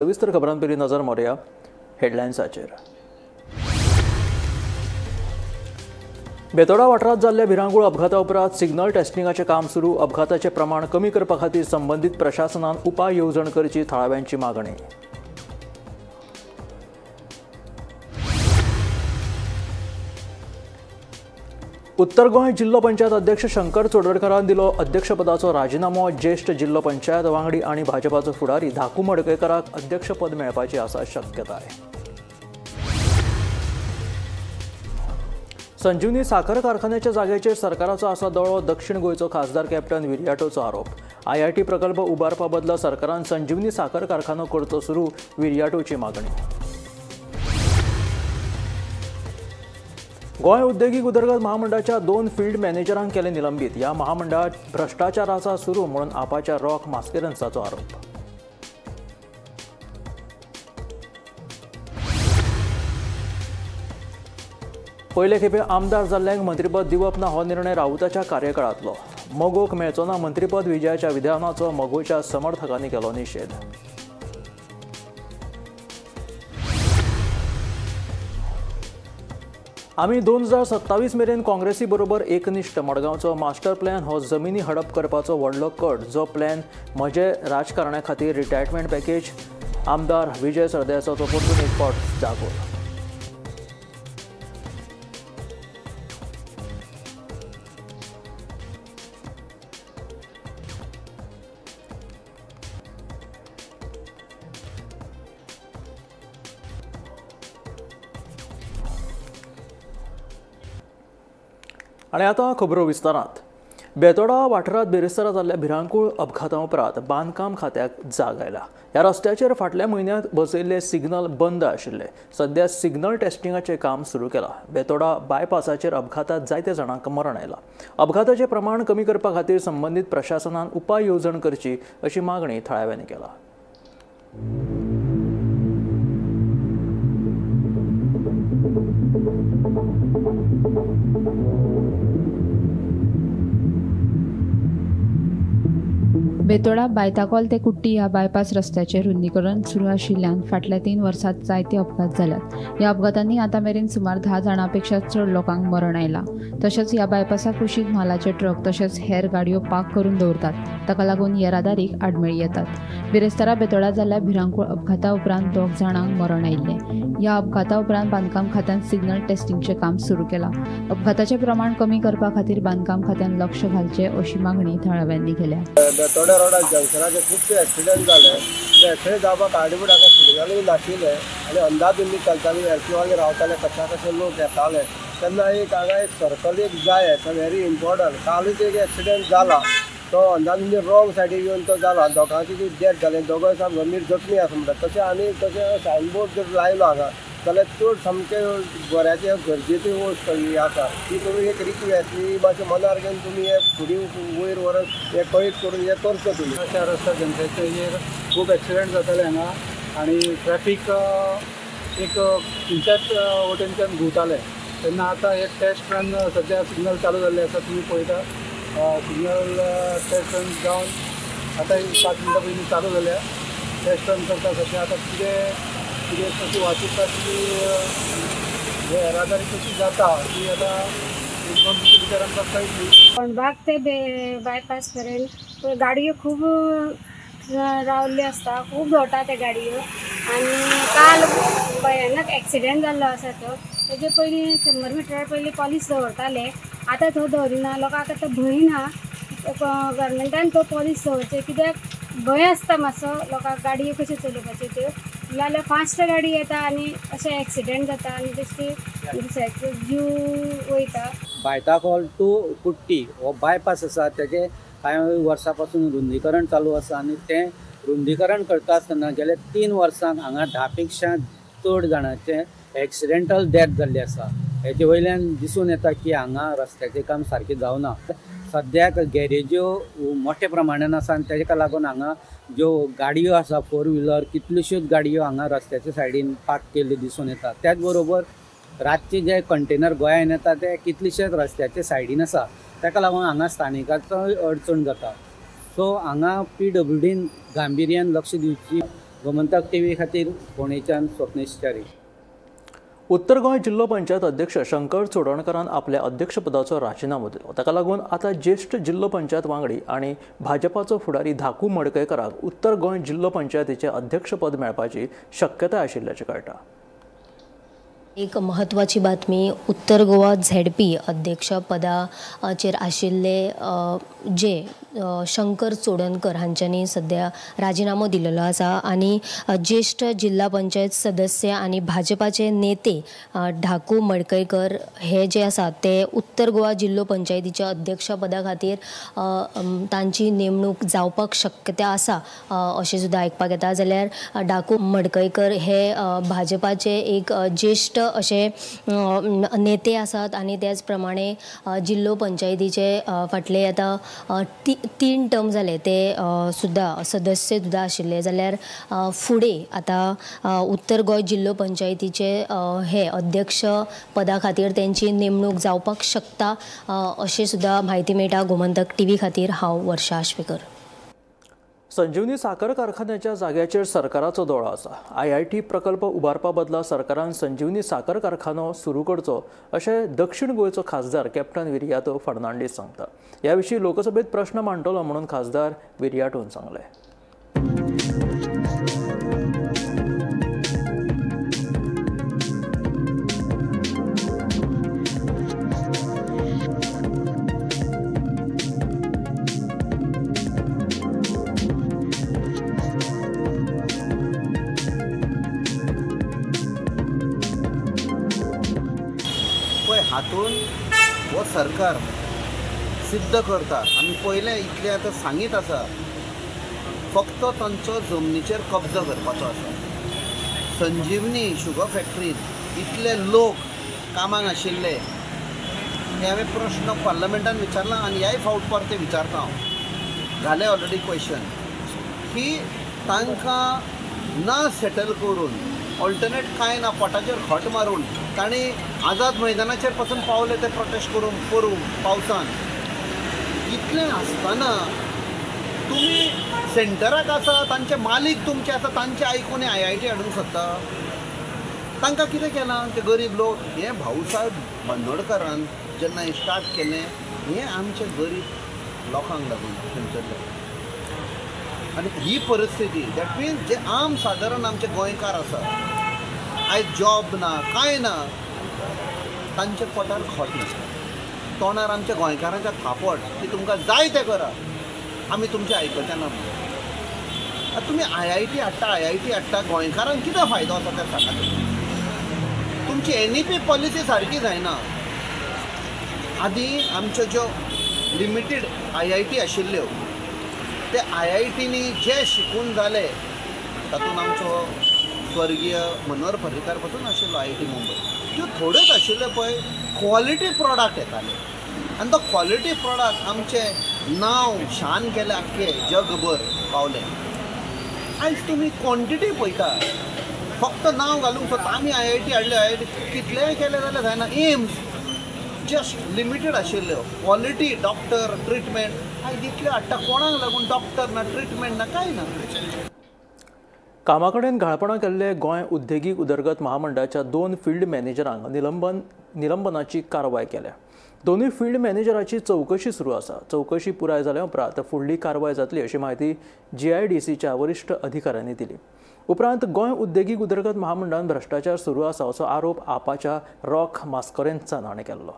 सविस्तर खबरां पयलीं नजर मारुया हेडलायन्साचेर। बेतोडा वाठारांत जाल्ल्या भिरांकूळ अपघाता उपरांत सिग्नल टेस्टिंगाचें काम सुरू। अपघाताचें प्रमाण कमी करपा खातीर संबंदीत प्रशासनान उपाय येवजण करची थळाव्यांची मागणी। उत्तर गोंय जिल्लो पंचायत अध्यक्ष शंकर चोडणकारान दिलो अध्यक्षपदाचो राजिनामो। ज्येष्ठ जिल्लो पंचायत वांगडी आनी भाजपाचो फुडारी धाकू मडकयकाराक अध्यक्षपद मेळपाची आसा शक्यताय। संजीवनी साखर कारखान्याच्या जागेचेर सरकाराचो आसा दोळो। दक्षिण गोंयचो खासदार कॅप्टन विरियाटोचो आरोप। आयआयटी प्रकल्प उबारपा बदला सरकारान संजीवनी साखर कारखानो करचो सुरू, विरियाटोची मागणी। गोंय उद्देगीक उदरगत महामंडळाच्या 2 फील्ड मॅनेजरांक केले निलंबीत। ह्या महामंडळात भ्रष्टाचाराचा सुरू म्हणून आपाच्या रॉक मास्केरन्साचो आरोप। पयले खेपे आमदार जाल्ल्यांक मंत्रीपद दिवप ना हो निर्णय राऊताच्या कार्यकाळांतलो। मगोक मेळचो ना मंत्रीपद, विजयाच्या विधानाचो मगोच्या समर्थकांनी केलो निशेध। आमी 2027 मेरेन काँग्रेसी बरोबर एकनिष्ठ। मडगांवचो मास्टर प्लॅन हो जमिनी हडप करपाचो व्हडलो कट, जो प्लॅन म्हजे राजकारण्या खातीर रिटायरमेंट पॅकेज। आमदार विजय सरदेसाचो परतून एक फावट जागोर। आनी आतां खबरो विस्तारांत। बेतोडा वाठारांत बिरेस्तारा जाल्ल्या भिरांकूळ अपघाता उपरांत बांदकाम खात्याक जाग आयला। ह्या रस्त्याचेर फाटल्या म्हयन्यांत बसयल्ले सिग्नल बंद आशिल्ले। सद्या सिग्नल टेस्टिंगाचें काम सुरू केलां। बेतोडा बायपासाचेर अपघातात जायते जाणांक मरण आयलां। अपघाताचें प्रमाण कमी करपा खातीर संबंदीत प्रशासनान उपाय येवजण करची अशी मागणी थळाव्यांनी केला। बेतोडा बायताकोल ते कुट्टी ह्या बायपास रस्त्याचें रुंदीकरण सुरू आशिल्ल्यान फाटल्या 3 वर्सांत जायते अपघात जाल्यात। ह्या अपघातांनी आतां मेरेन सुमार 10 जाणां पेक्षा चड लोकांक मरण आयलां। तशेंच ह्या बायपासा कुशीक म्हालाचे ट्रक तशेंच हेर गाडयो पार्क करून दवरतात, ताका लागून येरादारीक आडमेळी येतात। बिरेस्तारा बेतोडा जाल्ल्या भिरांकूळ अपघाता उपरांत 2 जाणांक मरण आयिल्लें। ह्या अपघाता उपरांत बांदकाम खात्यान सिग्नल टेस्टिंगचें काम सुरू केलां। अपघाताचें प्रमाण कमी करपा खातीर बांदकाम खात्यान लक्ष घालचें अशी मागणी थळाव्यांनी केल्या। बेतोडा रोडार जंक्शनाचे खुबशे एक्सिडंट जाले। ते एक्सिडंट जावपाक कारणीभूत हांगा सिग्नलूय नाशिल्ले आनी अंदाधुंदी चलताली, एक्टिवांनी रावताले, कशा कशे लोक येताले। तेन्ना एक हांगा एक सर्कल एक जाय, व्हेरी इम्पॉर्टंट। कालूच एक एक्सिडंट जाला, तो अंदाधुंदी रॉंग सायडीक येवन तो जाला, दोगांची ती डेथ जाली, दोगांय सामके गंभीर जखमी आसा म्हणटा। तशें आनी तशें सायनबोर्ड जर लायलो हांगा जाल्यार चड सामकें बऱ्याचें गरजेची वस्त ही आसा, ती तुमी एक रिक्वेस्ट ही मातशें मनार घेवन तुमी हे फुडें वयर व्हरून हें कळीत करून हें करचो तुमी। अशा रस्त्या जनतेचेर खूब एक्सिडंट जाताले हांगा आनी ट्रॅफीक एक खंयच्याच वटेनच्यान घुंवताले। तेन्ना आतां हे टेस्ट रन सद्या सिग्नल चालू जाल्ले आसा, तुमी पळयता सिग्नल टेस्ट रन जावन आतां 5 मिनटां पयलीं चालू जाल्या। टेस्ट रन करता सद्या आतां कितें कितें कशी वाचूंक ती येरादारी कशी जाता ती आतां 1-2 दिसां भितर आमकां कळटली। कोंडबाग ते बायपास मेरेन गाडयो खूब रावल्ल्यो आसता, खूब दवरता ते गाडयो आनी काल भयानक एक्सिडेंट जाल्लो आसा तो। तेजे पयलीं 100 मिटरा पयलीं पॉलीस दवरताले, आतां थंय दवरिना, लोकांक आतां भंय ना। गव्हर्मेंटान तो पॉलीस दवरचे, कित्याक भंय आसता मातसो लोकांक गाडयो कश्यो चलोवपाच्यो त्यो, नाजाल्यार फास्ट गाडी येता आनी अशें एक्सिडेंट जाता आनी बेश्टी दुसऱ्याचो जीव वयता। बायताकोल टू कुट्टी हो बायपास आसा, तेजे कांय वर्सां पासून रुंदीकरण चालू आसा आनी तें रुंदीकरण करता आसतना गेल्या 3 वर्सांक हांगा 10 पेक्षा चड जाणांचे एक्सिडेंटल डेथ जाल्ली आसा। हेजे वयल्यान दिसून येता की हांगा रस्त्याचें काम सारकें जावना। सद्याक गॅरेज्यो मोठ्या प्रमाणान आसा आनी तेका लागून हांगा ज्यो गाडयो आसा 4 व्हिलर कितल्योश्योच गाडयो हांगा रस्त्याच्या सायडीन पार्क केल्ल्यो दिसून येता। त्याच बरोबर रातचे जे कंटेनर गोंयांत येता ते कितलेशेच रस्त्याच्या सायडीन आसा, ताका लागून हांगा स्थानिकाचो अडचण जाता। सो हांगा पीडब्ल्यूडीन गांभिर्यान लक्ष दिवची। गोमंतक टीव्ही खातीर फोंडेच्यान स्वप्नेश च्यारी. उत्तर गोंय जिल्लो पंचायत अध्यक्ष शंकर चोडणकारान आपल्या अध्यक्षपदाचो राजिनामो दिलो. ताका लागून आतां ज्येश्ठ जिल्लो पंचायत वांगडी आनी भाजपाचो फुडारी धाकू मडकयकाराक उत्तर गोंय जिल्लो पंचायतीचें अध्यक्षपद मेळपाची शक्यताय आशिल्ल्याचें कळटा. एक महत्वाची बातमी, उत्तर गोवा झेडपी अध्यक्षपदाचेर आशिल्ले जे शंकर चोडणकर हांच्यांनी सद्या राजिनामो दिलेलो आसा आनी ज्येश्ठ जिल्हा पंचायत सदस्य आनी भाजपाचे नेते ढाकू मडकयकर हे जे आसा ते उत्तर गोवा जिल्लो पंचायतीच्या अध्यक्षपदा खातीर तांची नेमणूक जावपाक शक्यता आसा अशें सुद्दां आयकपाक येता. जाल्यार ढाकू मडकयकर हे भाजपाचे एक ज्येश्ठ अशे नेते आसात आनी त्याच प्रमाणे जिल्लो पंचायतीचे फाटले आतां 3 टर्म जाले ते सुद्दां सदस्य सुद्दां आशिल्ले. जाल्यार फुडें आतां उत्तर गोंय जिल्लो पंचायतीचे हे अध्यक्ष पदा खातीर तेंची नेमणूक जावपाक शकता अशें सुद्दां म्हायती मेळटा. गोमंतक टीव्ही खातीर हांव वर्षा आश्वेकर. संजीवनी साखर कारखान्याच्या जाग्याचेर सरकाराचो दोळो आसा. IIT प्रकल्प उबारपा बदला सरकारान संजीवनी साखर कारखानो सुरू करचो अशें दक्षिण गोंयचो खासदार कॅप्टन विरियातो फर्नांडीस सांगता. ह्या विशीं लोकसभेत प्रश्न मांडटलो म्हणून खासदार विरियाटोन सांगलें. हातून हो सरकार सिद्ध करता. आमी पयलें इतलें आतां सांगीत आसा, फक्त तांचो जमनीचेर कब्जो करपाचो आसा. संजीवनी शुगर फॅक्टरींत इतले लोक कामाक आशिल्ले हे हांवें प्रश्न पार्लमेंटान विचारला आनी ह्याय फावट परते विचारता हांव. जालें ऑलरेडी क्वेश्चन की तांकां ना सेटल करून ऑल्टरनेट कांय ना, पोटाचेर खट मारून तांणी आझाद मैदानाचेर पासून पावले ते प्रोटेस्ट करून करूं पावसान. इतलें आसतना तुमी सेंटराक आसा, तांचे मालीक तुमचे आसा, तांचे आयकून IIT हाडूंक सोदता. तांकां कितें केलां ते गरीब लोक? हें भाऊसाहेब बांदोडकारान जेन्ना हें स्टार्ट केलें हें आमचे गरीब लोकांक लागून थंयसरले. आनी ही परिस्थिती that means जे आम सादारण आमचे गोंयकार आसा, आयज जॉब ना कांय ना, तांच्या पोटार खोट नासता, तोंडार आमच्या गोंयकारांच्या थापट की तुमकां जाय तें करा, आमी तुमचें आयकचे ना. आतां तुमी IIT हाडटा, IIT हाडटा, गोंयकारांक कितें फायदो आसा तें सांगा. तुमची NEP policy सारकी जायना. आदीं आमच्यो ज्यो लिमिटेड IIT आशिल्ल्यो ते IITनी जे शिकून जाले तातूंत आमचो स्वर्गीय मनोहर पर्रीकार पासून आशिल्लो IIT Mumbai, त्यो थोड्योच आशिल्ल्यो पळय क्वॉलिटी प्रॉडक्ट येताले आनी तो क्वॉलिटी प्रॉडक्ट आमचें नांव शान केलें आख्खें जगभर पावलें. आयज तुमी क्वॉन्टिटी पळयता, फक्त नांव घालूंक सोदता आमी IIT हाडले, IIT कितलेंय केलें जाल्यार जायना. एम्स जस्ट लिमिटेड आशिल्ल्यो, क्वॉलिटी डॉक्टर ट्रिटमेंट आयज इतलें हाडटा, कोणाक लागून डॉक्टर ना, ट्रिटमेंट ना, कांय ना. कामा कडेन घाळपणां केल्ले गोंय उद्देगीक उदरगत महामंडळाच्या 2 फील्ड मॅनेजरांक निलंबनाची कारवाय केल्या. दोनूय फील्ड मॅनेजराची चवकशी सुरू आसा. चवकशी पुराय जाल्या उपरांत फुडली कारवाय जातली अशी म्हायती GIDCच्या वरिश्ठ अधिकाऱ्यांनी दिली. उपरांत गोंय उद्देगीक उदरगत महामंडळान भ्रश्टाचार सुरू आसा असो आरोप आपाच्या रॉक मास्करेन्सान हाणें केल्लो.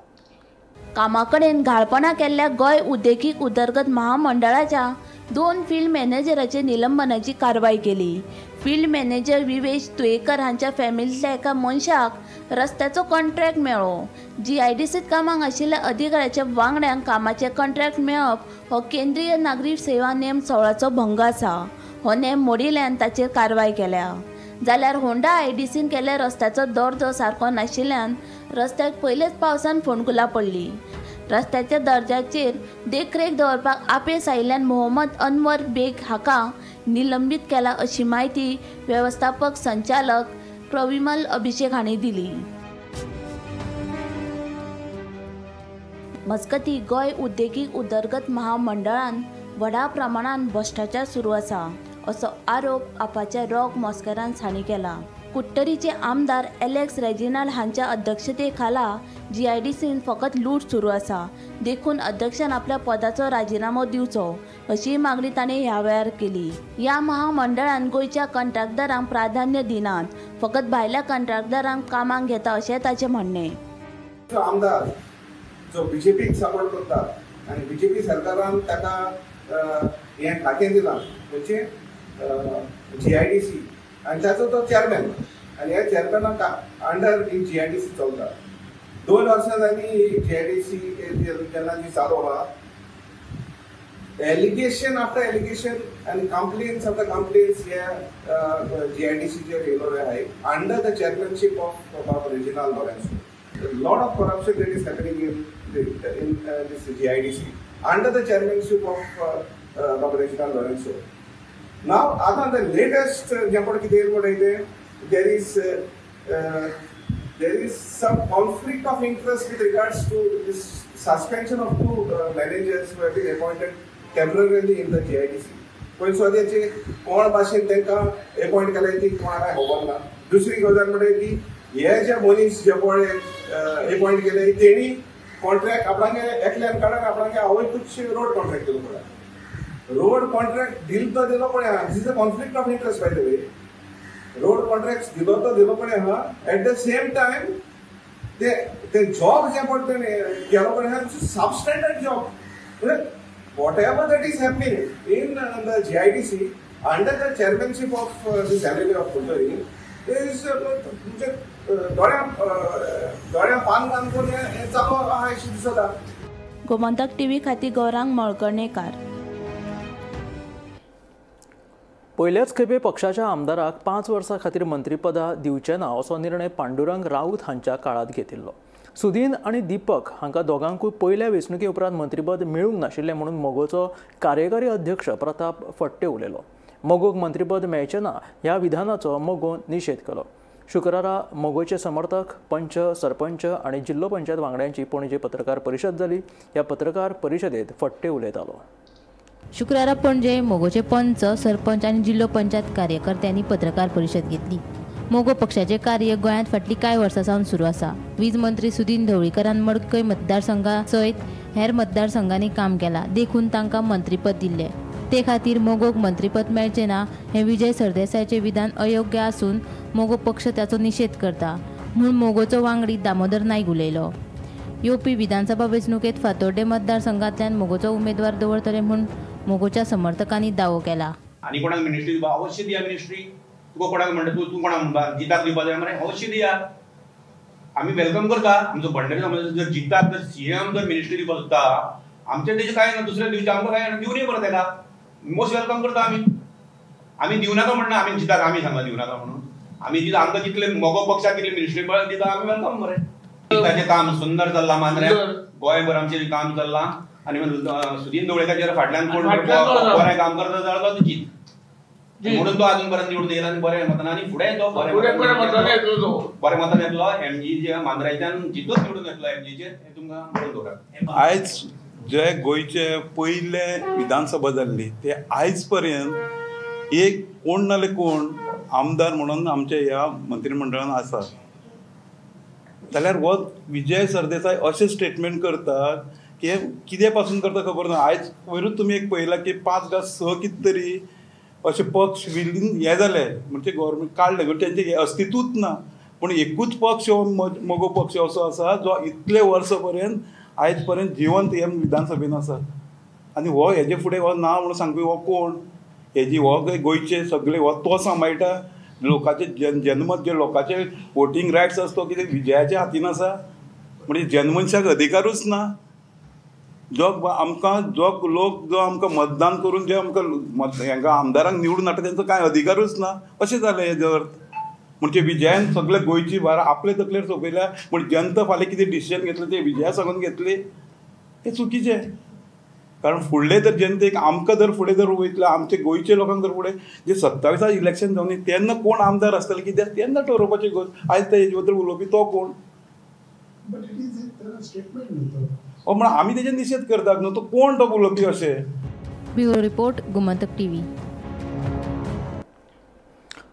कामा कडेन घाळपणां केल्ल्या गोंय उद्देगीक उदरगत महामंडळाच्या 2 फील्ड मॅनेजराचे निलंबनाची कारवाय केली. फील्ड मॅनेजर विवेश तुयेकर हांच्या फॅमिलींतल्या एका मनशाक रस्त्याचो कॉन्ट्रॅक्ट मेळ्ळो. GIDCत कामाक आशिल्ल्या अधिकाऱ्याच्या वांगड्यांक कामाचें कॉन्ट्रॅक्ट मेळप हो केंद्रीय नागरी सेवा नेम 16चो भंग आसा. हो नेम मोडिल्ल्यान ताचेर कारवाय केल्या. जाल्यार होंडा IDCन केल्ल्या रस्त्याचो दर्जो सारको नाशिल्ल्यान रस्त्याक पयलेच पावसान फोंडकुलां पडलीं. रस्त्याच्या दर्जाचेर देखरेख दवरपाक अपेस आयिल्ल्यान मोहम्मद अनवर बेग हाका निलंबीत केला अशी म्हायती वेवस्थापक संचालक प्रविमल अभिषेक हांणी दिली. मजगती गोंय उद्देगीक उदरगत महामंडळान व्हडा प्रमाणान भ्रश्टाचार सुरू आसा. असो आरोप आपाच्या रॉक मॉस्केरान हांणी केला. कुडटरीचे आमदार एलेक्स रेजिनाल्ड हांच्या अध्यक्षते खाला जीआयडीसीन फकत लूट सुरू आसा, देखून अध्यक्षान आपल्या पदाचो राजिनामो दिवचो अशी मागणी ताणें ह्या वेळार केली. ह्या महामंडळान गोंयच्या कंत्राटदारांक प्राधान्य दिनात, फकत भायल्या कंत्राटदारांक कामाक घेता अशें ताचें म्हणणें. आमदार जो बीजेपीक सपोर्ट करता आनी बीजेपी सरकारान ताका हें खातें दिलां म्हणजे जीआयडीसी आनी ताचो तो चेअरमॅन आनी ह्या चेअरमॅनाक अंडर ही जीआयडीसी चलता. 2 वर्सां जालीं ही जीआयडीसी जेन्ना जी चालू आहा, एलिगेशन आफ्टर एलिगेशन आनी कंप्लेन्स आफ्टर कंप्लेन्स ह्या जीआयडीसीचेर येयलो आहाय under the chairmanship of Reginald Lourenco. Lot of corruption that is happening in this GIDC under the chairmanship of Babu Reginald Lourenco. Now, आता the latest there is some conflict of interest with regards to this suspension of 2 managers who have been appointed temporarily in the GIDC. पयलीं स्वताचे कोण भाशेन तांकां appoint केले ती कोणाक खबर ना. दुसरी गजाल म्हणजे की हे जे मनीस जे पळय अपॉयंट केले तेणी कॉन्ट्रॅक्ट आपणागे एकल्यान काडून आपणागे आवयकूच रोड कॉन्ट्रॅक्ट दिलो पळय. रोड कॉन्ट्रॅक्ट दिलो तो दिलो पळय, this is a conflict of interest by the way. Road contract दिलो तो दिलो पळय आहा, एट the same time ते जॉब जे पळय तेणें केलो पळय आहा सबस्टँडर्ड जॉब. म्हणजे whatever that is happening in the GIDC under the chairmanship of this MLA of Curtorim is म्हणजे दोळ्या पान घालून हें चालू आहा अशें दिसता. गोमंतक टीव्ही खातीर गौरांग मळकर्णेकार. पयल्याच खेपे पक्षाच्या आमदाराक 5 वर्सां खातीर मंत्रीपदां दिवचें ना असो निर्णय पांडुरंग राऊत हांच्या काळांत घेतिल्लो. सुदीन आनी दीपक हांकां दोगांकूय पयल्या वेंचणुके उपरांत मंत्रीपद मेळूंक नाशिल्लें म्हणून मगोचो कार्यकारी अध्यक्ष प्रताप फडते उलयलो. मगोक मंत्रीपद मेळचें ना ह्या विधानाचो मगोन निशेध केलो. शुक्रारा मगोचे समर्थक पंच, सरपंच आनी जिल्लो पंचायत वांगड्यांची पणजे पत्रकार परिशद जाली. ह्या पत्रकार परिशदेंत फडते उलयतालो. शुक्रारा पणजे मगोचे पंच, सरपंच आनी जिल्लो पंचायत कार्यकर्त्यांनी पत्रकार परिशद घेतली. मगो पक्षाचे कार्य गोंयांत फाटलीं कांय वर्सां सावन सुरू आसा. वीज मंत्री सुदीन ढवळीकरान मडकय मतदारसंघा सयत हेर मतदारसंघांनी काम केलां, देखून तांकां मंत्रीपद दिल्लें. ते खातीर मगोक मंत्रीपद मेळचें ना हें विजय सरदेसायाचें विधान अयोग्य आसून मगो पक्ष ताचो निशेध करता म्हूण मगोचो वांगडी दामोदर नायक उलयलो. येवपी विधानसभा वेंचणुकेंत फातोड्डें मतदारसंघांतल्यान मगोचो उमेदवार दवरतले म्हूण मगोच्या समर्थकांनी दावो केला. आनी कोणाक मिनिस्ट्री दिवपा अवश्य दिया मिनिस्ट्री, तुका कोणाक म्हणटा तूं तूं कोणाक म्हणपा जिताक दिवपा जाय मरे, अवश्य दिया, आमी welcome करता. आमचो भंडारी समाज जर जिताक जर सीएम जर मिनिस्ट्री दिवपा सोदता आमचे तेजें कांय ना, दुसऱ्या दिवचें आमकां कांय ना, दिवनय बरें तेका मोस्ट welcome करता आमी. आमी दिवनाका म्हणना, आमी जिताक आमी सांगला दिवनाका म्हणून, आमी दिता आमकां जितले मगो पक्षाक कितले मिनिस्ट्री दिता आमी welcome मरे. ताचें काम सुंदर चल्लां मांद्र्यां, गोंयभर आमचें काम चल्लां आनी सुदीन ढवळीकाचेर फाटल्यान कोण बरें काम करता जाल्यार तो जीत म्हणून तो अजून पर्यंत निवडून येयला आनी बरें मतान आनी फुडें तो बरें मतान येतलो. एमजी मांद्र्याच्यान जितूच निवडून येतलो एमजीचेर हें तुमकां म्हणून दवरात. आयज जे गोंयचे पयले विधानसभा जाल्ली ते आयज पर्यंत एक कोण नाल्यार कोण आमदार म्हणून आमच्या ह्या मंत्रिमंडळान आसा, जाल्यार हो विजय सरदेसाय अशें स्टेटमेंट करतात की कितें पासून करता खबर ना. आयज वयरूच तुमी एक पळयलां की 5 काय 6 कितें तरी अशे पक्ष विलीन हे जाले, म्हणजे गव्हर्मेंट काडले, म्हणजे तेंचें अस्तित्वूच ना. पूण एकूच पक्ष हो मगो पक्ष असो आसा जो इतले वर्सां पर्यंत आयज पर्यंत जिवंत हे विधानसभेन आसा. आनी हो हेजे फुडें हो ना म्हणून सांगपी हो कोण, हेजी हो गोंयचे सगळे हो तो सांबाळटा लोकांचे जनमत, जे लोकांचे वोटींग रायट्स आसा तो कितें विजयाच्या हातीन आसा, म्हणजे जनमनशाक अधिकारूच ना. जो आमकां जो लोक जो आमकां मतदान करून जे आमकां हांकां आमदारांक निवडून हाडटा तेंचो कांय अधिकारूच ना अशें जालें हेजो अर्थ. म्हणजे विजयान सगळे गोंयची भार आपले तकलेर सोंपयल्या, पूण जनता फाल्यां कितें डिसिजन घेतलें तें विजया सांगून घेतली, हें चुकीचें. कारण फुडले जर जनतेक आमकां जर फुडें जर वयतले आमचे गोंयचे लोकांक जर फुडें जे 27 इलेक्शन जावनी तेन्ना कोण आमदार आसतले कित्याक तेन्ना ठरोवपाची गोश्ट. आयज ते हेजे बद्दल उलोवपी तो कोण, म्हणून आमी तेजेर निशेध करतात न्हू, तो कोण तो उलोवपी अशें. Bureau report, Gomantak TV.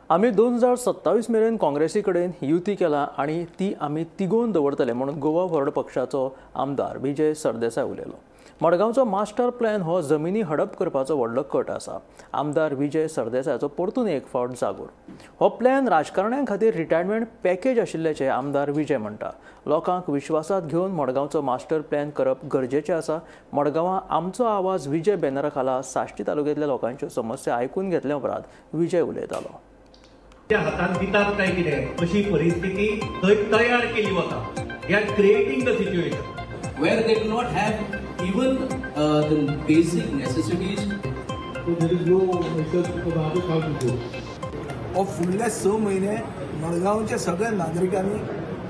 आमी 2027 मेरेन काँग्रेसी कडेन युती केला आनी ती आमी तिगोवन दवरतले म्हणून गोवा फॉरवर्ड पक्षाचो आमदार विजय सरदेसाय उलयलो. मडगांवचो मास्टर प्लॅन हो जमिनी हडप करपाचो व्हडलो कट आसा. आमदार विजय सरदेसायाचो परतून एक फावट जागोर. हो प्लॅन राजकारण्यां खातीर रिटायरमेंट पॅकेज आशिल्ल्याचें आमदार विजय म्हणटा. लोकांक विश्वासात घेवन मडगांवचो मास्टर प्लॅन करप गरजेचें आसा. मडगांवां आमचो आवाज विजय बॅनरा खाला साश्टी तालुक्यांतल्या लोकांच्यो समस्या आयकून घेतल्या उपरांत विजय उलयतालो. हातान दितात काय कितें अशी परिस्थिती थंय तयार केली वता. They are creating the situation where they do not have even the basic necessities. So there is no research for the others how to go. हो फुडले 6 महिने मडगांवच्या सगळ्या नागरिकांनी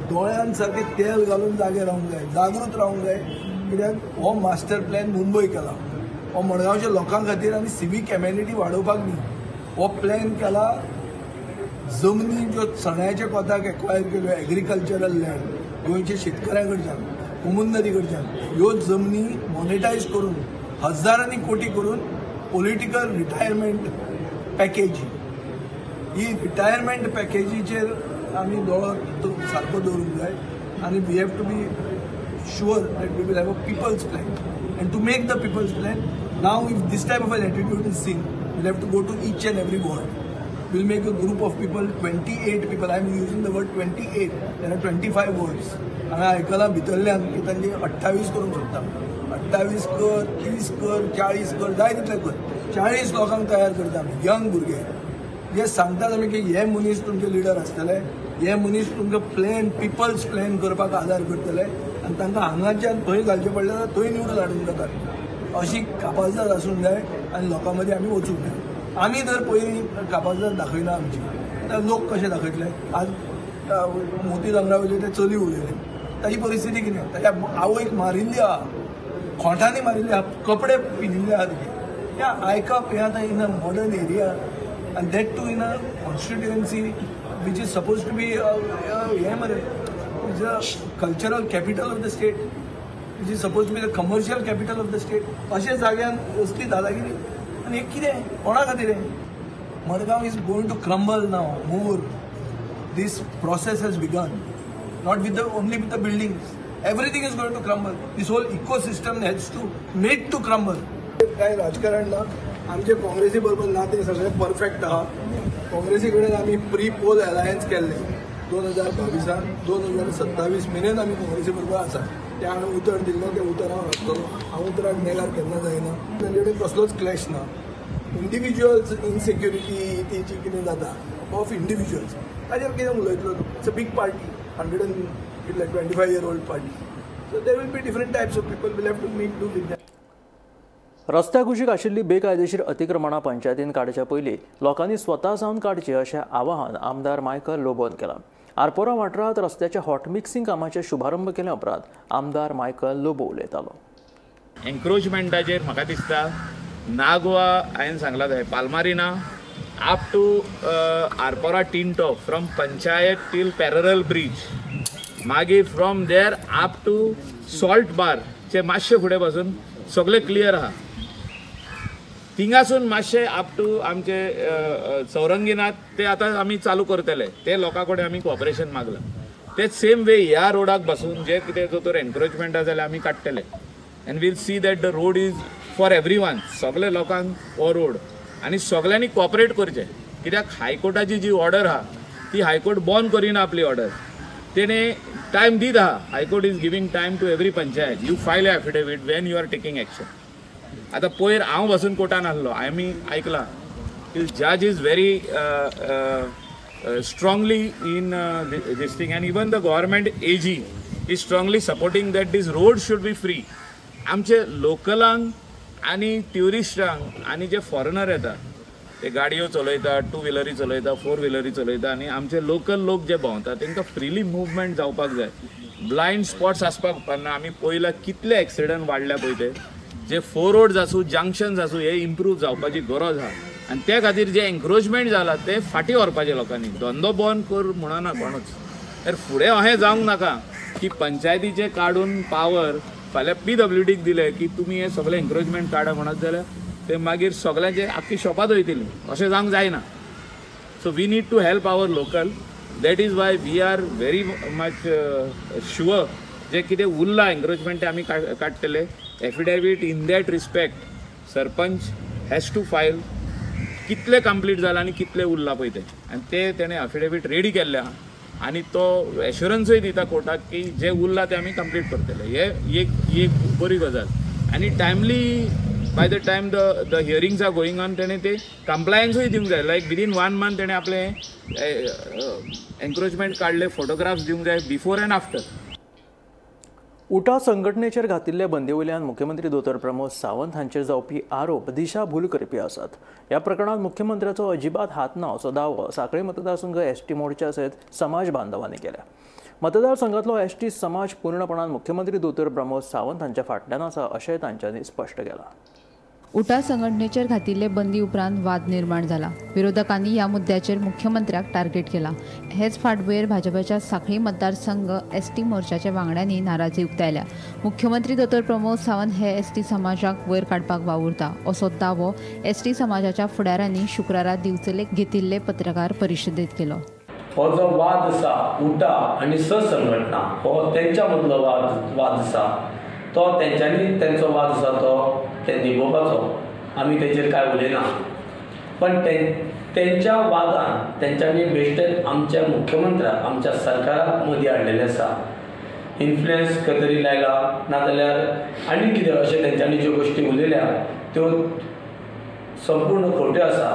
दोळ्यांसारखे तेल घालून जागे रावंक जाय, जागृत रावंक जाय. कित्याक हो मास्टर प्लॅन मुंबय केला, हो मडगांवच्या लोकां खातीर आनी सिवीक कम्युनिटी वाडोवपाक न्ही. हो प्लॅन केला जमनी ज्यो सण्याच्या कोताक एक्वायर केल्यो, एग्रीकल्चरल लँड गोंयच्या शेतकऱ्यां कडच्यान, कोमुंदरी कडच्यान ह्यो जमनी मॉनिटायज करून हजारांनी कोटी करून पॉलिटिकल रिटायरमेंट पॅकेज, ही रिटायरमेंट पॅकेजीचेर आमी दोळो सारको दवरूंक जाय आनी we have to be sure that we will have a people's plan. And to make the people's plan now if this type of an attitude is seen, we'll have to go to each and every ward. We'll make a group of people, 28 people. I'm using the word 28. There are 25 words. हांवें आयकलां भितरल्यान की तांची 28 करूंक सोदता. 28 कर, 30 कर, 40 कर, जाय तितले कर. 40 लोकांक तयार करता आमी, यंग भुरगे जे सांगतात आमी की हे मनीस तुमचे लिडर आसतले, हे मनीस तुमकां प्लॅन, पिपल्स प्लॅन करपाक आदार करतले आनी तांकां हांगाच्यान थंय घालचें पडलें जाल्यार थंय निवडून हाडूंक जाता. अशी कापाजदाद आसूंक जाय आनी लोकां मदीं आमी वचूंक जाय. आमी जर पयलीं कापाजदाद दाखयना आमची, जाल्यार लोक कशे दाखयतले? आज मोती दोंगरा वयले ते चली उलयले, ताजी परिस्थिती कितें? ताच्या आवयक मारिल्ली आहा, खोंटांनी मारिल्ली आहा, कपडे पिनिल्ले आहा तिचे. हें आयकप हें आतां इन अ मॉडर्न एरिया आनी that too in a constituency which is suppose to be हें मरे, is a cultural capital of the state, which is suppose to be the commercial capital of the state. अशा जाग्यान असली दादागिरी आनी हें कितें, कोणा खातीर हें? Madgaon is going to crumble now more. This process has begun, not with the only with the buildings, everything is going to crumble. This whole ecosystem has to made to crumble. कांय राजकारण ना, आमचे काँग्रेसी बरोबर नातें सगळें perfect आहा. काँग्रेसी कडेन आमी प्री पोल अलायन्स केल्लें 2022 2027 मेरेन आमी काँग्रेसी बरोबर आसा. ते हांवें उतर दिल्लें, तें उतर हांव राखतलो. हांव उतराक नेगार केन्ना जायना. तांचे कडेन कसलोच क्लॅश ना. इंडिविज्युअल्स इनसेक्युरिटी ती जी कितें जाता ऑफ इंडिविज्युअल्स, ताजेर कितें उलयतलो तूं? It's a big party, 125-year-old party. So there will be different types of people, will have to make do with that. रस्त्या कुशीक आशिल्ली बेकायदेशीर अतिक्रमणां पंचायतीन काडच्या पयलीं लोकांनी स्वता जावन काडची अशें आवाहन आमदार मायकल लोबोन केलां. आरपोरा वाठारांत रस्त्याच्या हॉट मिक्सिंग कामाचे शुभारंभ केल्या उपरांत आमदार मायकल लोबो उलयतालो. एन्क्रोचमेंटाचेर म्हाका दिसता नागवा हांवें सांगलां थंय Palmarina up to Arpora Tinto from panchayat till parallel bridge, मागीर from there up to salt bar चे मातशे फुडें पासून सगळें क्लियर आहा. थिंगासून मातशें अप टू आमचे चौरंगीनाथ ते आतां आमी चालू करतले, ते लोकां कडेन आमी कॉपरेशन मागलां. ते सेम वे ह्या रोडाक बसून जे कितें जो तर एन्क्रोचमेंट आसा जाल्यार आमी काडटले and we'll see that the road is for every one. सगळे लोकांक हो रोड आनी सगळ्यांनी कॉपरेट करचें, कित्याक हायकोर्टाची जी ऑर्डर आहा ती हायकोर्ट बॉन करिना आपली ऑर्डर, तेणें टायम दीत आहा. High court is giving time to every panchayat, you file affidavit when you are taking action. आतां पयर हांव बसून कोर्टान आसलो, आमी आयकलां की जज is very strongly in this thing and even the government AG is strongly supporting that this road should be free. आमचे लोकलांक आनी ट्युरिस्टांक आनी जे फॉरेनर येता ते गाडयो चलयता, टू व्हिलरी चलयता, फोर व्हिलरी चलयता आनी आमचे लोकल लोक जे भोंवता तांकां फ्रिली मुवमेंट जावपाक जाय. ब्लायंड स्पॉट्स आसपाक उपकारना. आमी पळयला कितले एक्सिडंट वाडल्या पळय, ते जे फोर रोड्स आसूं, जंक्शन्स आसूं, हे इम्प्रूव जावपाची गरज आहा आनी त्या खातीर जे एन्क्रोचमेंट जाला ते फाटीं व्हरपाचें लोकांनी. धंदो बंद कर म्हणना कोणूच, तर फुडें अशें जावंक नाका की पंचायतीचे काडून पावर फाल्यां पीडब्ल्यूडीक दिले की तुमी हे सगळे एन्क्रोचमेंट काडा म्हणत जाल्यार ते मागीर सगळ्यांचे आख्खी शॉपांत वयतली, अशें जावंक जायना. So we need to help our local. That is why we are very much sure जे कितें उरलां एन्क्रोचमेंट ते आमी काडटले. Affidavit in that respect sarpanch has to file कितले कंप्लीट जाला आनी कितले उरलां पळय तें, आनी ते तेणें एफिडेवीट रेडी केल्लें आहा आनी तो एश्युरन्सूय दिता कोर्टाक की जे उरलां ते आमी कंप्लीट करतले. हे एक बरी गजाल. आनी timely by the time the hearings are going on तेणें ते कंप्लायन्सूय दिवंक जाय. लायक विदीन 1 मंथ तेणें आपलें एन्क्रोचमेंट काडले, फोटोग्राफ्स दिवंक जाय बिफोर एंड आफ्टर. उटा संघटनेचेर घातिल्ले बंदी वयल्यान मुख्यमंत्री दोतोर प्रमोद सावंत हांचेर जावपी आरोप दिशाभूल करपी आसात. ह्या प्रकरणांत मुख्यमंत्र्याचो अजिबात हात ना असो दावो सांखळी मतदारसंघ एसटी मोर्चा सयत समाज बांधवांनी केला. मतदारसंघातलो एसटी समाज पूर्णपणान मुख्यमंत्री दोतोर प्रमोद सावंत हांच्या फाटल्यान आसा अशें तांच्यांनी स्पश्ट केलां. उटा संघटनेचेर घातिल्ले बंदी उपरांत वाद निर्माण जाला. विरोधकांनी ह्या मुद्द्याचेर मुख्यमंत्र्याक टार्गेट केला. हेच फाटभुंयेर भाजपाच्या सांखळी मतदारसंघ एसटी मोर्चाच्या वांगड्यांनी नाराजी उक्तायल्या. मुख्यमंत्री दोतोर प्रमोद सावंत हे एसटी समाजाक वयर काडपाक वावुरता असो दावो एसटी समाजाच्या फुडाऱ्यांनी शुक्रारा दिवचले घेतिल्ले पत्रकार परिशदेंत केलो. हो जो वाद आसा उटा आनी संघटना हो तेंच्या मदलो वाद आसा, तो तेंच्यांनी तेंचो वाद आसा तो ते निभोवपाचो, आमी तेचेर कांय उलयना. पण तेंच्या वादान तेंच्यांनी बेश्टेच आमच्या मुख्यमंत्र्याक आमच्या सरकाराक मदीं हाडलेलें आसा. इन्फ्लुयन्स खंय तरी लायला नाजाल्यार आनी कितें अशें तेंच्यांनी ज्यो गोश्टी उलयल्या त्यो संपूर्ण खोट्यो आसा.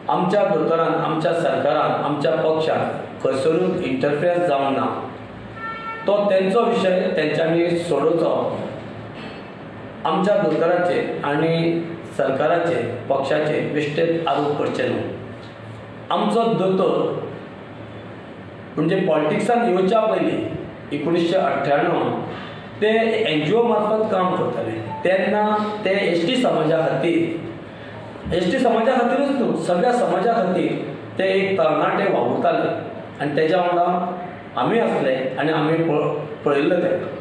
आमच्या दोतोरान आमच्या सरकारान आमच्या पक्षान खंयसरूच इंटरफियन्स जावंक ना. तो तेंचो विशय तेंच्यांनी सोडोवचो. आमच्या दोतोराचे आनी सरकाराचे पक्षाचे बेश्टेच आरोप करचे न्हू. आमचो दोतोर म्हणजे पॉलिटिक्सान येवच्या पयलीं 1998 ते एनजीओ मार्फत काम करताले तेन्ना ते एसटी समाजा खातीर, एसटी समाजा खातीरूच न्हू सगळ्या समाजा खातीर ते एक तरणाटे वावुरताले आनी तेज्या वांगडा आमी आसले आनी आमी पळयल्ले तेका.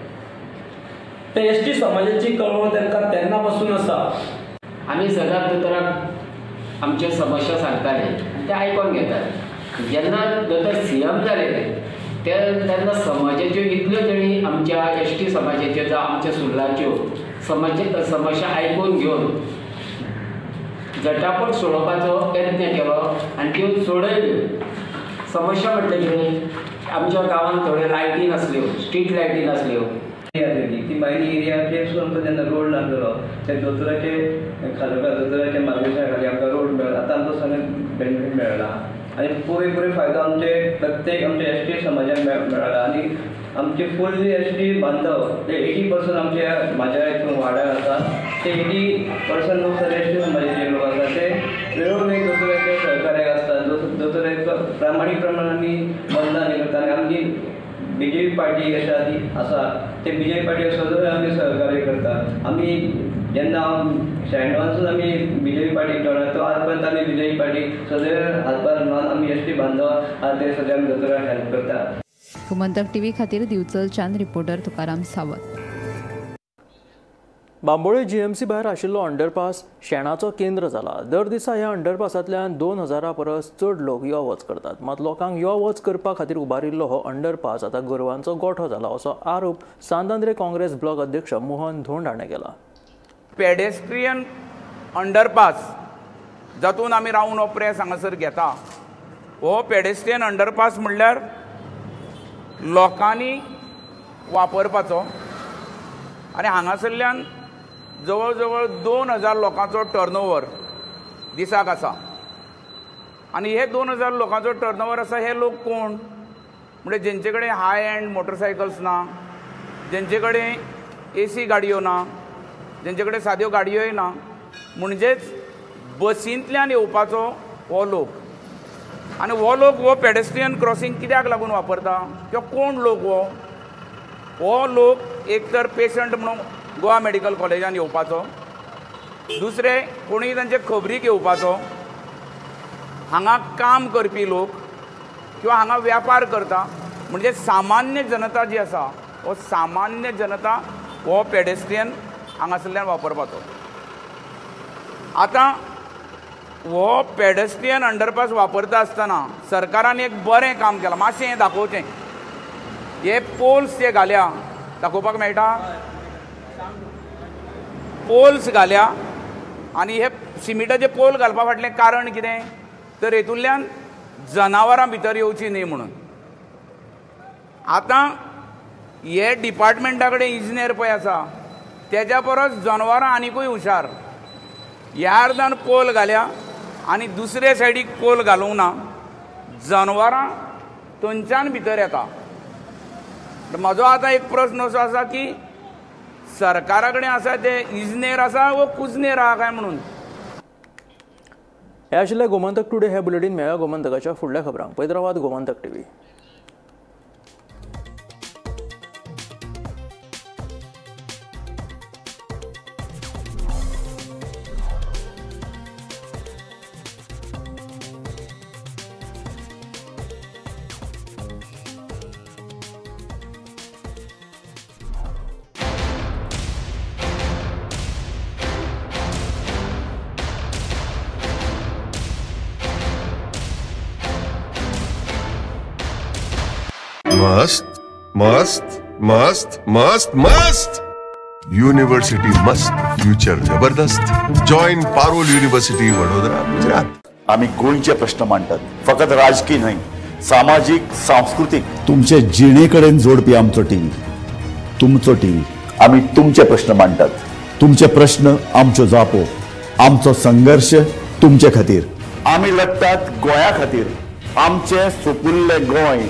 ते एसटी समाजाची कळवळ तांकां तेन्ना पासून आसा. आमी सदांच दोतोराक आमच्यो समस्या सांगताले आनी ते आयकोन घेताले. जेन्ना दोतोर सीएम जाले तेन्ना समाजाच्यो इतल्यो तेणी आमच्या एसटी समाजाच्यो जावं आमच्या सुर्लाच्यो समस्या आयकून घेवन झटापट सोडोवपाचो यत्न केलो आनी त्यो सोडयल्यो. समस्या म्हटलें कितें, आमच्या गांवांत थोड्यो लायटी नासल्यो, स्ट्रीट लायटी नासल्यो. ती मायनी एरियाचेर आमकां जेन्ना रोड नासलेलो ते दोतोराचे खालोखाल दोतोराच्या मार्गदर्शना खाली आमकां रोड मेळ्ळो. आतां आमकां सगळें बेनिफीट मेळ्ळा आनी पुरेपूर फायदो आमचे प्रत्येक आमच्या एसटी समाजाक मेळ्ळा. आनी आमचे फुल्ली एसटी बांधव ते 80% आमच्या म्हाज्या हितून वाड्यार आसा ते 80% लोक सगळे एसटी समाजाचे लोक आसा. ते वेळोवेळी दोतोराचे सहकार्याक आसता, दोतोराचो प्रामाणीक प्रमाण आमी मतदान करता. आनी आमची बीजेपी पार्टी अशा ती आसा ते बीजेपी पार्टी सगळे आमी सहकार्य करता. आमी जेन्ना 96 आमी बीजेपी पार्टीक जोडला तो आज पर्यंत आमी बीजेपी पार्टी सगळे हातभार लावन आमी एसटी बांधव आहा ते सगळे आमी दोतोराक हेल्प करता. गोमंतक टीव्ही खातीर दिवचलच्यान रिपोर्टर तुकाराम सावंत. बांबोळे जीएमसी भायर आशिल्लो अंडरपास शेणाचो केंद्र जाला. दर दिसा ह्या अंडरपासांतल्यान 2000 परस चड लोक यो वच करतात. मात लोकांक यो वच करपा खातीर उबारिल्लो हो अंडरपास आतां गोरवांचो गोठो जाला असो आरोप सांत आंद्रे काँग्रेस ब्लॉक अध्यक्ष मोहन धोंड हाणें केला. पेडेस्ट्रियन अंडरपास जातून आमी रावंड हो प्रेस हांगासर घेता, हो पेडेस्ट्रियन अंडरपास म्हणल्यार लोकांनी वापरपाचो आनी हांगासरल्यान जवळ जवळ 2000 लोकांचो टर्नओवर दिसाक आसा. आनी हे 2000 लोकांचो टर्नओवर आसा, हे लोक कोण म्हणजे जेंचे कडेन हाय एंड मोटरसायकल्स ना, जेंचे कडेन एसी गाडयो ना, जेंचे कडेन साद्यो गाडयोय ना, म्हणजेच बसींतल्यान येवपाचो हो लोक. आनी हो लोक हो पेडेस्ट्रियन क्रॉसिंग कित्याक लागून वापरता किंवा कोण लोक हो हो लोक एक तर पेशंट म्हणून गोवा मेडिकल कॉलेजान येवपाचो, दुसरे कोणूय तांचे खबरीक येवपाचो, हांगा काम करपी लोक किंवा हांगा व्यापार करता, म्हणजे सामान्य जनता जी आसा हो सामान्य जनता हो पेडेस्ट्रियन हांगासरल्यान वापरपाचो. आतां हो पेडेस्ट्रियन अंडरपास वापरता आसतना सरकारान एक बरें काम केलां. मातशें हें दाखोवचें, हे पोल्स जे घाल्या दाखोवपाक मेळटा, पोल्स घाल्या आनी हे सिमिटाचे पोल घालपा फाटलें कारण कितें तर हेतूंतल्यान जनावरां भितर येवचीं न्ही म्हणून. आतां हे डिपार्टमेंटा कडेन इंजिनियर पळय आसा तेज्या परस जनावरां आनिकूय हुशार. ह्या अर्दान पोल घाल्या आनी दुसरे सायडीक पोल घालूंक ना, जनावरां थंयच्यान भितर येता. म्हजो आतां एक प्रस्न असो आसा की सरकारा कडेन आसा ते इंजिनियर आसा वो कुजनेर आहा काय म्हणून. हे आशिल्लें गोमंतक टुडे हे बुलेटीन. मेळ्या गोमंतकाच्या फुडल्या खबरांक. पळयत गोमंतक टीव्ही. मस्त मस्त मस्त मस्त मस्त युनिव्हर्सिटी मस्त, फ्युचर जबरदस्त. Join Parul university, Vadodara, Gujarat. आम्ही गोंयचे प्रश्न मांडतात, फकत राजकीय न्हय, सामाजीक, सांस्कृतीक. तुमचे जिणेकडेन जोडपी आमचो टीव्ही, तुमचो टीव्ही. आम्ही तुमचे प्रश्न मांडतात, तुमचे प्रश्न आमच्यो जापो, आमचो संघर्ष तुमचे खातीर. आम्ही लढतात गोंया खातीर, आमचे सुपुल्ले गोंय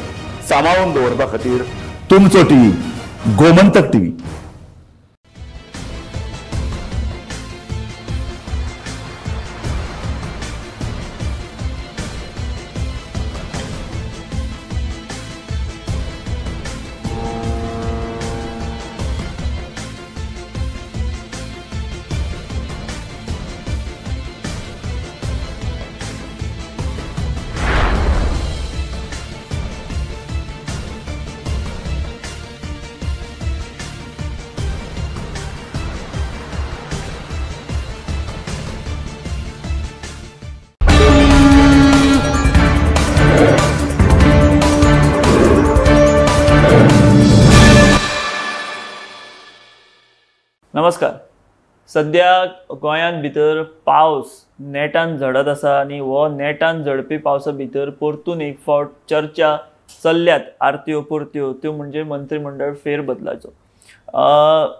सांबाळून दवरपा खातीर. तुमचो टीव्ही, गोमंतक टीव्ही. नमस्कार. सद्या गोंयांत भितर पावस नेटान झडत आसा आनी हो नेटान झडपी पावसा भितर परतून एक फावट चर्चा चल्ल्यात आरत्यो परत्यो, त्यो म्हणजे मंत्रीमंडळ फेरबदलाचो.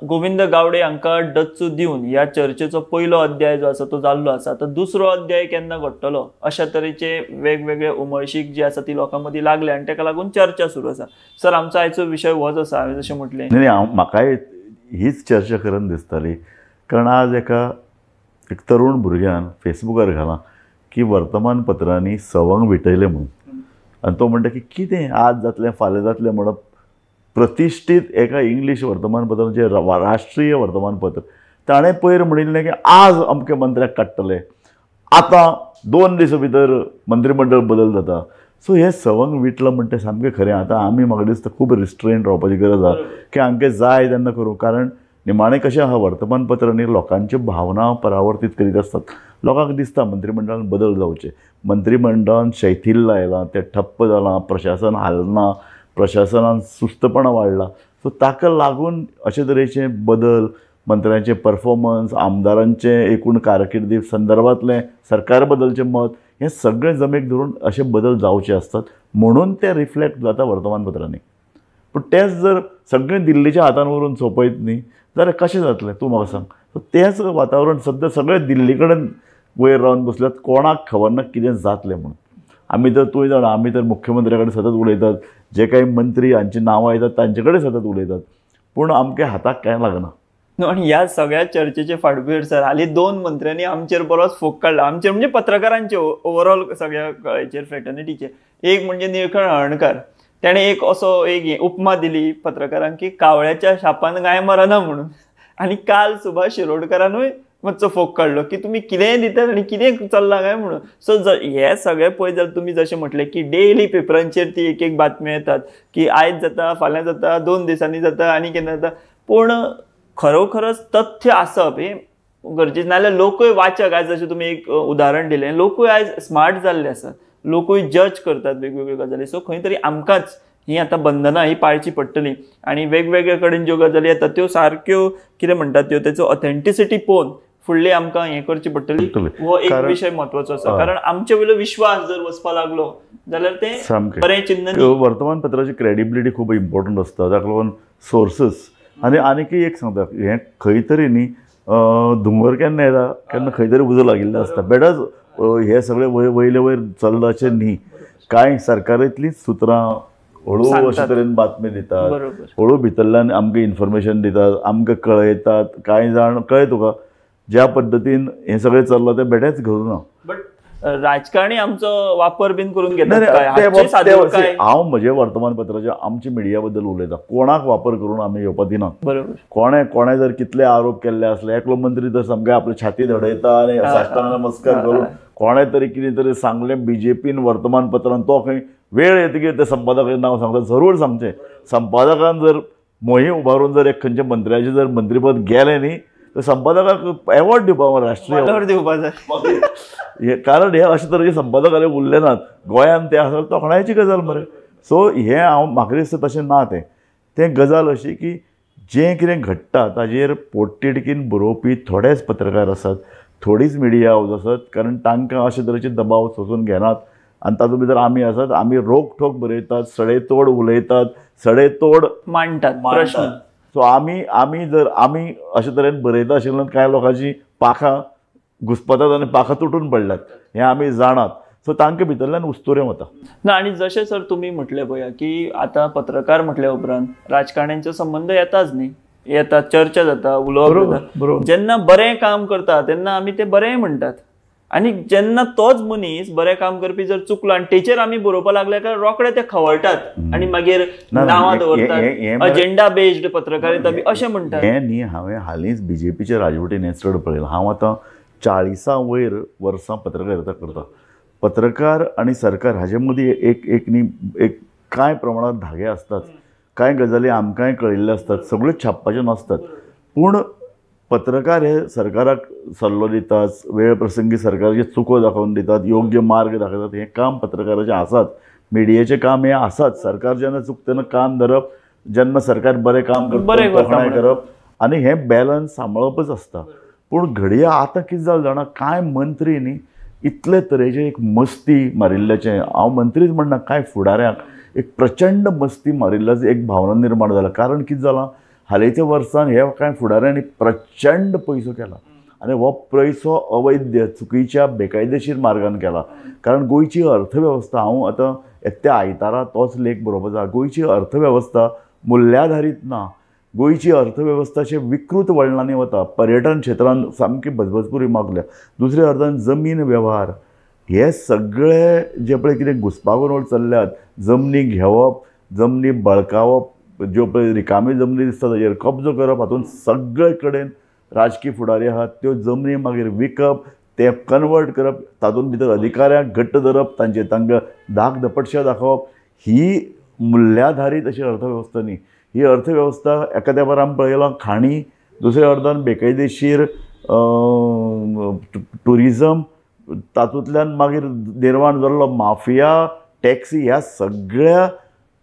गोविंद गावडे हांकां डच्चू दिवन ह्या चर्चेचो पयलो अध्याय जो आसा तो जाल्लो आसा. आतां दुसरो अध्याय केन्ना घडटलो अशा तरेचे वेगवेगळे उमळशीक जी आसा ती लोकां मदीं लागल्या आनी ताका लागून चर्चा सुरू आसा. सर, आमचो आयचो विशय होच आसा. हांवें जशें म्हटलें, न्ही म्हाकाय हीच चर्चा करून दिसताली, कारण आज एका एक तरुण भुरग्यान फेसबुकार घालां की वर्तमानपत्रांनी सवंग विटयलें म्हणून, आनी तो म्हणटा की कितें आज जातलें फाल्यां जातलें म्हणप प्रतिश्ठीत एका इंग्लीश वर्तमानपत्रान जें राष्ट्रीय वर्तमानपत्र ताणें पयर म्हणिल्लें की आज अमके मंत्र्याक काडटले, आतां 2 दिसां भितर मंत्रीमंडळ बदल जाता. सो हें सवंग विटलां म्हणटा सामकें खरें. आतां आमी म्हाका दिसता खूब रिस्ट्रेन रावपाची गरज आसा की आमकां जाय तेन्ना करूं, कारण निमाणें कशें आसा वर्तमानपत्रांनी लोकांच्यो भावना परावर्तीत करीत आसतात. लोकांक दिसता मंत्रीमंडळान बदल जावचे, मंत्रीमंडळान शैथिल्य आयलां, तें ठप्प जालां, प्रशासन हालना, प्रशासनान सुस्तपणां वाडलां. सो ताका लागून अशे तरेचे बदल, मंत्र्यांचे परफॉर्मन्स, आमदारांचे एकूण कारकिर्दी संदर्भांतलें सरकार बदलचें मत, हें सगळें जमेक धरून अशे बदल जावचे आसतात म्हणून ते रिफ्लेक्ट जाता वर्तमानपत्रांनी. पूण तेंच जर सगळें दिल्लीच्या हातान व्हरून सोंपयत न्ही जाल्यार कशें जातलें तूं म्हाका सांग. सो तेंच वातावरण सद्या सगळें दिल्ली कडेन वयर रावन बसल्यात, कोणाक खबर ना कितें जातलें म्हणून. आमी तर तूंय जाणा, आमी तर मुख्यमंत्र्या कडेन सतत उलयतात, जे काही मंत्री हांची नांवां येतात तांचे कडेन सतत उलयतात, पूण आमच्या हाताक कांय लागना. आनी ह्या सगळ्या चर्चेचे फाटभुंयेर सर हालीं 2 मंत्र्यांनी आमचेर बरोच फोग काडला, आमचेर म्हणजे पत्रकारांचे, ओवरऑल सगळ्या हेचेर फ्रेटर्निटीचेर. एक म्हणजे निळकंठ हळर्णकार, ताणें एक असो एक उपमा दिली पत्रकारांक की कावळ्याच्या शापान गाय मरना म्हणून. आनी काल सुभाष शिरोडकारानूय मातसो फोग काडलो की तुमी कितेंय दितात आनी कितें चल्लां काय म्हणून. सो हे सगळें पळयत जाल्यार तुमी जशें म्हटलें की डेली पेपरांचेर ती एक एक बातमी येतात की आयज जाता, फाल्यां जाता, 2 दिसांनी जाता आनी केन्ना जाता, पूण खरोखरच तथ्य आसप हें गरजेचें, नाजाल्यार लोकूय वाचक आयज, जशें तुमी एक उदाहरण दिलें, लोकूय आयज स्मार्ट जाल्ले आसात, लोकूय जज करतात वेगवेगळ्यो गजाली. सो खंय तरी आमकांच ही आतां बंधनां ही पाळची पडटली आनी वेगवेगळे कडेन ज्यो गजाली येतात त्यो सारक्यो कितें म्हणटात त्यो तेचो ऑथेंटिसिटी पळोवन फुडली आमकां हें करची पडटली. हो एक विशय म्हत्वाचो आसा, कारण आमचे वयलो विश्वास जर वचपा लागलो जाल्यार तें बरें चिन्न. वर्तमानपत्राची क्रेडिबिलिटी खूब इम्पॉर्टंट आसता, ताका लागून सोर्सीस. आनी आनीकय एक सांगता, हें खंय तरी न्ही धुंवर केन्ना येता केन्ना खंय तरी उजो लागिल्लो आसता, बेटाच हे सगळे वयले वयर चल्लां अशें न्ही. कांय सरकारांतलींच सुत्रां हळू अशे तरेन बातमी दितात, हळू भितरल्यान आमकां इन्फॉर्मेशन दितात, आमकां कळयतात. कांय जाण कळ्ळें तुका ज्या पद्दतीन हें सगळें चल्लां तें बेठेंच घडूना. बट राजकारणी आमचो वापर बीन करून घेतात. हांव म्हजे वर्तमानपत्राच्या आमच्या मिडिया बद्दल उलयता, कोणाक वापर करून आमी येवपा दिना. बरोबर, कोणे कोणे जर कितले आरोप केल्ले आसले, एकलो मंत्री तर सामके आपली छाती धडयता आनी साष्टांग नमस्कार करून कोणे तरी कितें तरी सांगलें बीजेपीन वर्तमानपत्रान, तो खंय वेळ येतकीर ते संपादकाचें नांव सांगता. जरूर सांगचें, संपादकान जर मोहीम उबारून जर एक खंयच्या मंत्र्याचें जर मंत्रीपद गेलें न्ही तर संपादकाक एवॉर्ड दिवपा, राष्ट्रीय एवॉर्ड दिवपा जाय. कारण हे अशे तरेचे संपादक उरले नात गोंयांत, ते आसा तोखणायेची गजाल मरे. सो हें हांव म्हाका दिसता तशें ना, तें तें गजाल अशी की जें कितें घडटा ताजेर पोटतिडकीन बरोवपी थोडेच पत्रकार आसात, थोडीच मिडिया हावज आसात, कारण तांकां अशे तरेचे दबाव सोसून घेनात. आनी तातूंत भितर आमी आसात, आमी रोखठोक बरयतात, सडेतोड उलयतात, सडेतोड मांडटात प्रश्न. सो आमी आमी जर आमी अशे तरेन बरयता आशिल्ल्यान कांय लोकांची पाखां घुसपतात आनी पाखां तुटून पडल्यात हें आमी जाणात. सो तांकां भितरल्यान उस्तुरें वता ना. आनी जशें सर तुमी म्हटलें पळया की आतां पत्रकार म्हटल्या उपरांत राजकारण्यांचो संबंद येताच न्ही, येता, चर्चा जाता, उलोवप जाता. जेन्ना बरें काम करता तेन्ना आमी तें बरें म्हणटात, आनी जेन्ना तोच मनीस बरें काम करपी जर चुकलो आनी तेचेर आमी बरोवपाक लागले काय रोखडे ते खवळटात आनी मागीर नांवां दवरतात, अजेंडा बेस्ड पत्रकारिता बी अशें म्हणटात. हें न्ही, हांवें हालींच बीजेपीच्या राजवटीन हें चड पळयलां. हांव आतां 40 वयर वर्सां पत्रकारिता करता. पत्रकार आनी सरकार हाजे मदीं एक एक न्ही एक कांय प्रमाणांत धागे आसतात, कांय गजाली आमकांय कळिल्ल्यो आसतात, सगळ्यो छापपाच्यो नासतात. पूण पत्रकार हे सरकाराक सल्लो दितात, वेळ प्रसंगी सरकाराच्यो चुको दाखोवन दितात, योग्य मार्ग दाखयतात. हें काम पत्रकाराचें आसाच, मिडियेचें काम हें आसाच. सरकार जेन्ना चुकता तेन्ना कान धरप, जेन्ना सरकार बरें काम करता तोखणाय करप, आनी हें बॅलन्स सांबाळपच आसता. पूण घडये आतां कितें जालें जाणा, कांय मंत्री न्ही इतले तरेचे एक मस्ती मारिल्ल्याचें, हांव मंत्रीच म्हणना, कांय फुडाऱ्यांक एक प्रचंड मस्ती मारिल्ल्याची एक भावना निर्माण जाला. कारण कितें जालां, हालींच्या वर्सान हे कांय फुडाऱ्यांनी प्रचंड पयसो केला आनी हो पयसो अवैध, चुकीच्या, बेकायदेशीर मार्गान केला. कारण गोंयची अर्थवेवस्था, हांव आतां येत्या आयतारा तोच लेख बरोवपाचो आसा, गोंयची अर्थवेवस्था मुल्याधारीत ना, गोंयची अर्थवेवस्था अशें विकृत वळणांनी वता. पर्यटन क्षेत्रान सामकी भजभजपुरी मागल्या, दुसऱ्या अर्थान जमीन वेव्हार हे सगळे जे पळय कितें घुसपागोंदळ चल्ल्यात, जमनी घेवप, जमनी बळकावप, ज्यो पळय रिकामी जमनी दिसता ताजेर कब्जो करप, हातूंत सगळे कडेन राजकी फुडारी आहात. त्यो जमनी मागीर विकप, ते कन्वर्ट करप, तातूंत भितर अधिकाऱ्यांक घट्ट धरप, तांचे तांकां धाक धपटशा दाखोवप, ही मुल्याधारीत अशी अर्थवेवस्था न्ही. ही अर्थवेवस्था एका तेंपार आमी पळयलां खाणी, दुसऱ्या अर्थान बेकायदेशीर ट्युरिजम, तातूंतल्यान मागीर निर्माण जाल्लो माफिया, टॅक्सी, ह्या सगळ्या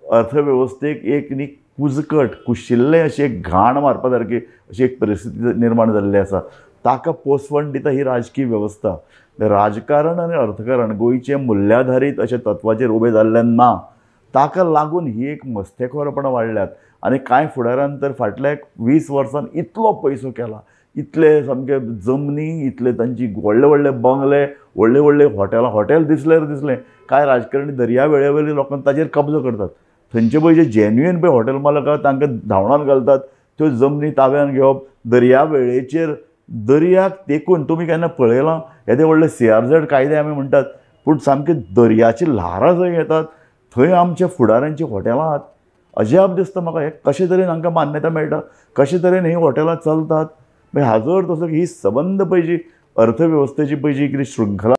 अर्थवेवस्थेक एक न्ही कुजकट कुशिल्लें अशी एक घाण मारपा सारकी अशी एक परिस्थिती निर्माण जाल्ली आसा. ताका पोसवण दिता ही राजकीय वेवस्था. राजकारण आनी अर्थकारण गोंयचें मुल्याधारीत अशें तत्वाचेर उबें जाल्लें ना, ताका लागून ही एक मस्तेखोरपणां वाडल्यात. आनी कांय फुडाऱ्यान तर फाटल्या 20 वर्सान इतलो पयसो केला, इतले सामके जमनी, इतले तांची व्हडले व्हडले बंगले, व्हडले व्हडले हॉटेलां, हॉटेल दिसल्यार दिसलें कांय राजकारणी दर्या वेळेवयले लोकांक ताजेर कब्जो करतात. थंयचे पळय जे जेन्युइन पळय हॉटेल मालक आहा तांकां धांवडावन घालतात, त्यो जमनी ताब्यान घेवप, दर्या वेळेचेर दर्याक तेकून तुमी केन्ना पळयलां येदे व्हडले CRZ कायदे आमी म्हणटात, पूण सामके दर्याची ल्हारां जंय येतात थंय आमच्या फुडाऱ्यांची हॉटेलां आहात. अजाप दिसता म्हाका, हें कशे तरेन हांकां मान्यता मेळटा, कशे तरेन हीं हॉटेलां चलतात. मागीर हाजो अर्थ असो की ही सबंद पळय जी अर्थवेवस्थेची पळय जी कितें शृंखला